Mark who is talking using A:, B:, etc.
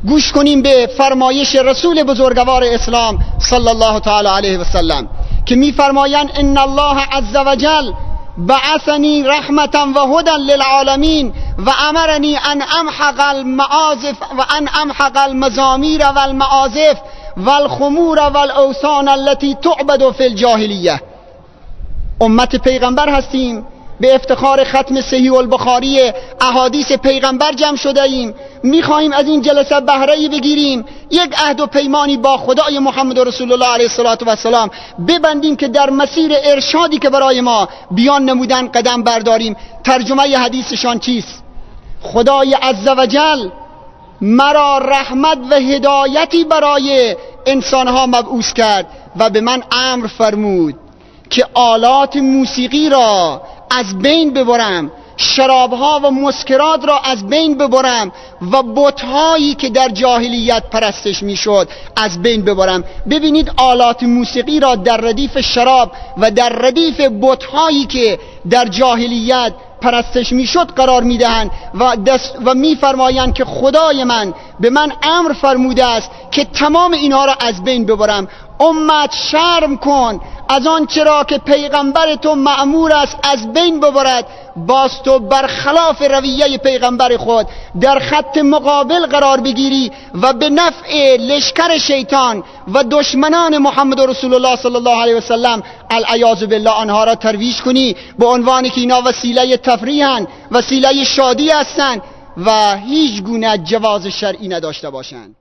A: گوش کنیم به فرمایش رسول بزرگوار اسلام صلی الله تعالی علیه و سلم که میفرمایند: ان الله عز وجل بعثنی رحمتا و هدى للعالمین و امرنی ان امحق المعازف و ان امحق المزامیر و المعازف و الخمور و الاوثان التي تعبد فی الجاهلیه. امت پیغمبر هستیم، به افتخار ختم صحیح البخاری احادیث پیغمبر جمع شده ایم. میخواهیم از این جلسه بهره بگیریم، یک عهد و پیمانی با خدای محمد رسول الله علیه الصلاة والسلام ببندیم که در مسیر ارشادی که برای ما بیان نمودن قدم برداریم. ترجمه حدیثشان چیست؟ خدای عزوجل مرا رحمت و هدایتی برای انسانها مبعوث کرد و به من امر فرمود که آلات موسیقی را از بین ببرم، شرابها و مسکرات را از بین ببرم و بتهایی که در جاهلیت پرستش میشد از بین ببرم. ببینید، آلات موسیقی را در ردیف شراب و در ردیف بتهایی که در جاهلیت پرستش میشد قرار میدهند و دست و میفرمایند که خدای من به من امر فرموده است که تمام اینها را از بین ببرم. امت، شرم کن از آن چرا که پیغمبر تو مأمور است از بین ببرد، باز تو برخلاف رویه پیغمبر خود در خط مقابل قرار بگیری و به نفع لشکر شیطان و دشمنان محمد رسول الله صلی الله علیه وسلم، العیاذ بالله، آنها را ترویج کنی به عنوانی که اینا وسیله تفریحن، وسیله شادی هستند و هیچ گونه جواز شرعی نداشته باشند.